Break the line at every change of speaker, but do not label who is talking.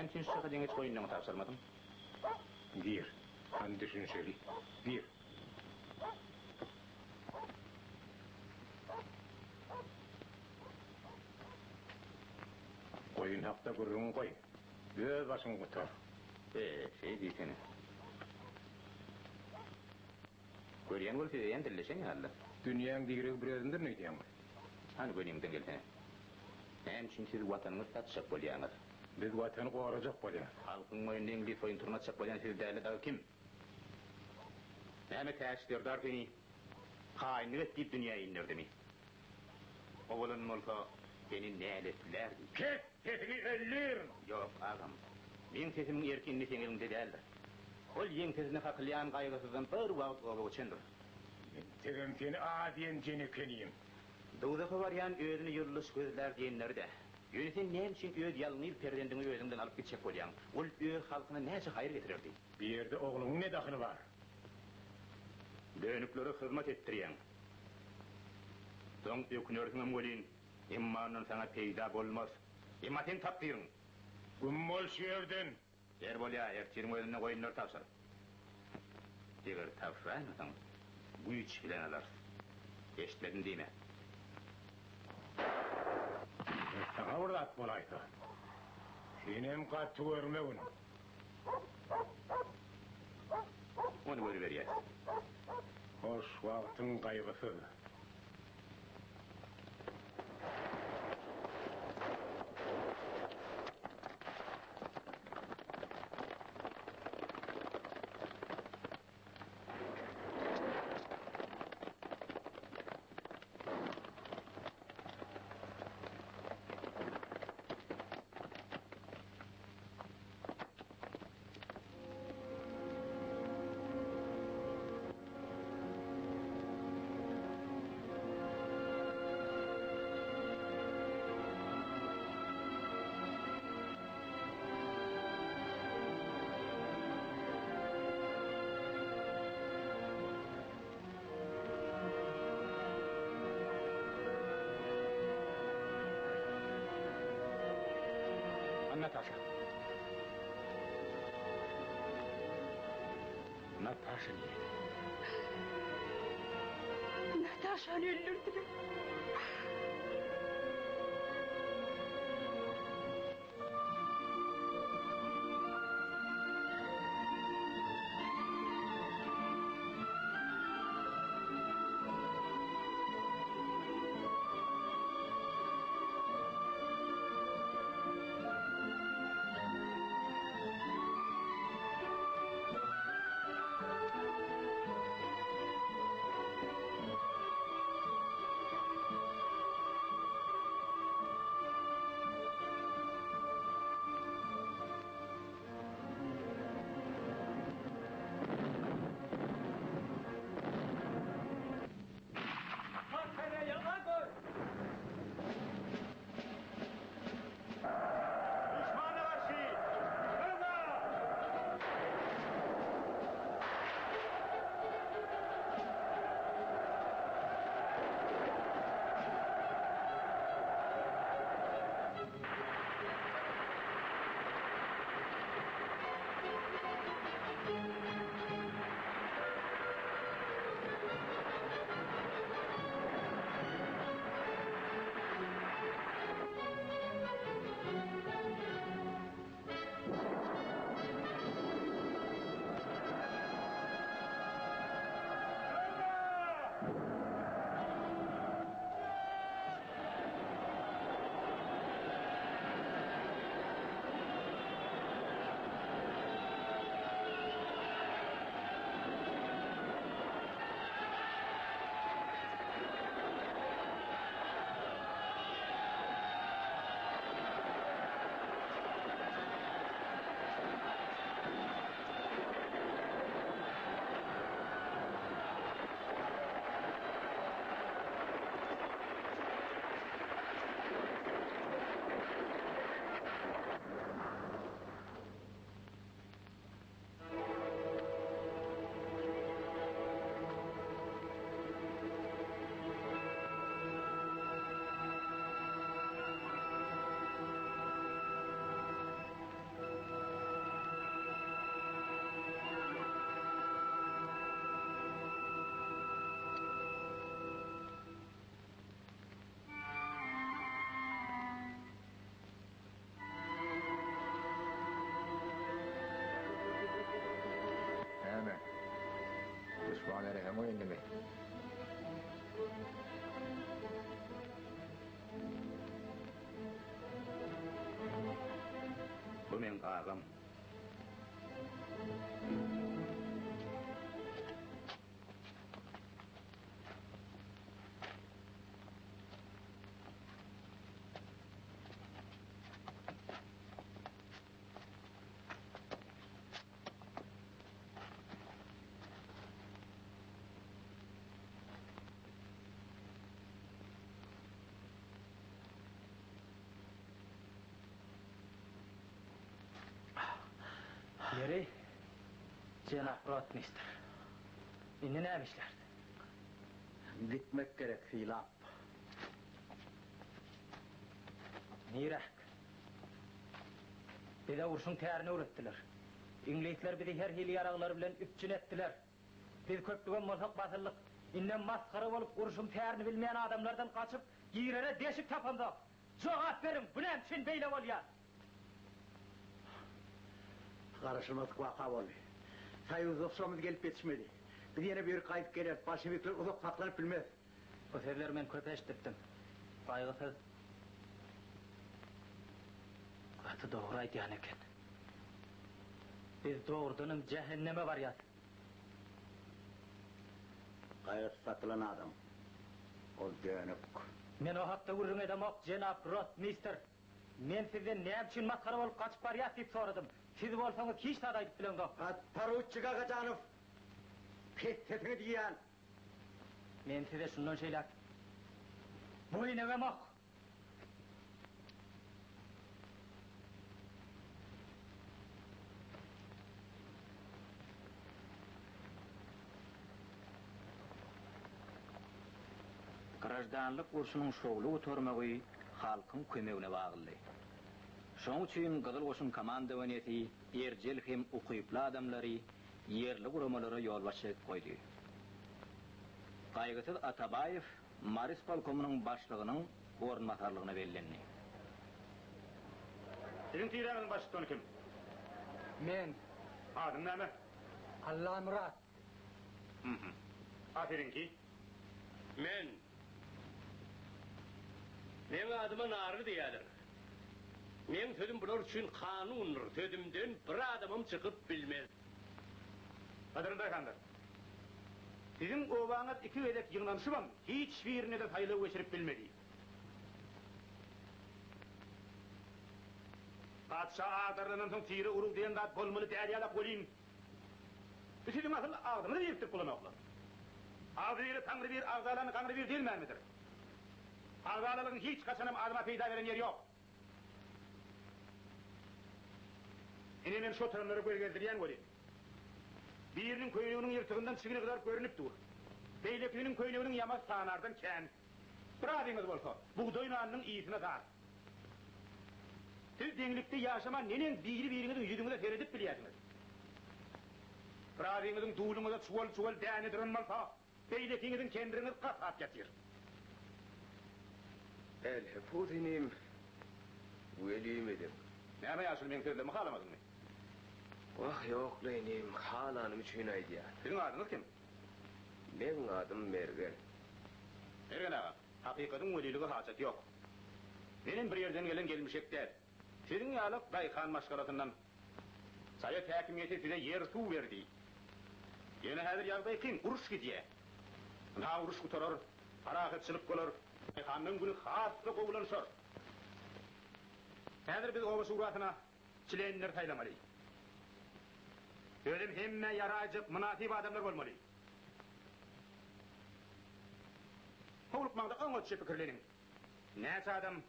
Näme üçin şu çaka deňeç goýunlaryňy tabşyrmadyň?
Gir, hany düşünişeli. Gir. Goýun hakda gürrüňi goý. Öz başyňy gutar.
E, şeý diýsene. Görýän bolup eýýäm dilleşen ýaly-la.
Dünýäň diregi bir özümdirin öýdýäňmi?
Hany göniňden gelsene. Näme üçin siz watanyňyzy satjak bolýaňyz?
Biz watany gorajak bolýas.
Halkyň boýnuna iňlis goýun turmatjak bolýan siz däl-de dagy kim? Näme Täç serdar seni haýynlyk et diýip dünýä inderdimi? O bolan bolsa seni näletlärdi.
Kes sesiňi öldürin!
Ýok, agam. Meň sesimiň erki indi seň eliňde däldir. Ol ýeňsesine kakylýan gaýgysyzdan bir wagt oba göçendir.
Entegem seni a diýen jen ekenim.
Dowzaha barýan özüne ýoldaş gözlär diýenleri-dä. Ýöne sen näme üçin öz ýalňyz perzendiňi özüňden alyp gitjek bolýaň? Ol öz halkyna näçe haýyr getirerdi.
Bu ýerde ogluňyň ne dahyly bar?
Dönüklere hyzmat etdirýäň. Soň ökünersiňem welin, emma ondan saňa peýda bolmaz. Emma seň takdyryň.
Güm bol şu ýerden!
Ber bolýa, ertiriň özünde goýunlary tabşyr. Eger tabşyraýmasaň, güýç bilen alarys. Eşitmedim diýme.
Eger saňa bir zat bolaýsa, senem gaty görmegin.
Ony görüberýäs.
Hoş wagtyň gaýgysyz.
Nataşa. Nataşa nirede?
Nataşany öldürdiler.
agam.
Ýeri, jenap rotmistr, indi näme işläris?
Gitmek gerek, Sylap.
Niräk? Bize urşuň tärini öwretdiler. Iňlisler bizi her hili ýaraglar bilen üpjün etdiler. Biz köplügem bolsak basyldyk. Indem masgara bolup urşuň tärini bilmeýän adamlardan gaçyp, girere deşik tapamzok. Jogap beriň, bu näme üçin beýle bolýar?
Garaşylmadyk waka boldy. Soýuzdaşlarymyz gelip ýetişmedi. Biz ýene bu ýerik gaýdyp geleris. Bolşewikler uzak saklanyp bilmez.
Bu sözleri men köp eşidipdim. Gaýgysyz gaty dogry aýdýan eken. Biz dogrudanam jähenneme barýas.
Gaýgysyz satylan adam. Ol dönük.
Men o hakda gürrüň edemok, jenap rotmistr. Men sizden näme üçin masgara bolup gaçyp barýas diýip soradym. Siz bolsaňyz hiç zat aýdyp bileňzok.
Podporuçik Agajanow, pes sesiňi diýýän.
Men size şundan şeýläk boýun egemok.
Graždanlyk urşunyň şowly gutarmagy halkyň kömegine baglydy. Şoň üçin Gyzyl Goşun komandowaniýesi erjel hem ukyply adamlary ýerli guramalara ýolbaşçy edip goýdy. Gaýgysyz Atabaýew Mary ispolkomynyň başlygynyň orunbasarlygyna bellendi.
Siziň tiräňiziň baştutany kim?
Men.
Adyň näme?
Allamyrat.
Hü-hü. A siziňki?
Men. Meň adyma Narly diýýäler. Meň sözüm bular üçin kanundyr, sözümden bir adamam çykyp bilmez.
Gadyrly daýhanlar! Siziň obaňyz iki gezek ýygnanyşybam, hiç birine-de saýlaw geçirip bilmedi. Patyşa agdarylandan soň tire-urug diýen zat bolmaly däl ýalak welin, bu siziň asyl agzyňyzy birikdirip bolanoklar. Agzy bire Taňry bir, agzalany gaňry bir diýilmänmidir? Agzalalygyň hiç haçanam adama peýda beren ýeri ýok. Ine men şu oturanlara göz gezdirýän welin, biriniň köýneginiň ýyrtygyndan çigni gyzaryp görnüp dur. Beýlekisiniň köýneginiň ýamasy sanardan kän. Birazyňyz bolsa, bugdaý nanynyň ysyna zar. Siz deňlikde ýaşaman neneň biri-biriňiziň ýüzüňize seredip bilýärsiňiz? Birazyňyzyň dulyňyza çuwal-çuwal däne duran bolsa, beýlekiňiziň kendiriňiz gatap ýatyr.
Älhepus inim, welimidiň.
Näme ýaşuly meň sözlerimi halamadyňmy?
Wah ýok-la inim, halanym üçin aýdýan.
Siziň adyňyz kim?
Meň adym Mergen.
Mergen aga, hakykatyň welilige hajaty ýok. Menem bir ýerden gelen gelmişek däl. Siziň ýaly daýhan maşgalasyndan. Sowet häkimiýeti size ýer-suw berdi. Ýöne häzir ýagdaý kyn, uruş gidýär. Ynha uruş gutarar, parahatçylyk bolar, daýhanlaryň güni has-da gowulanşar. Häzir biz oba şurasyna çlenler saýlamaly. Özem hemmä ýaraýjak mynasyp adamlar bolmaly. Howlukmaňda oňatja pikirleniň. Näçe adam.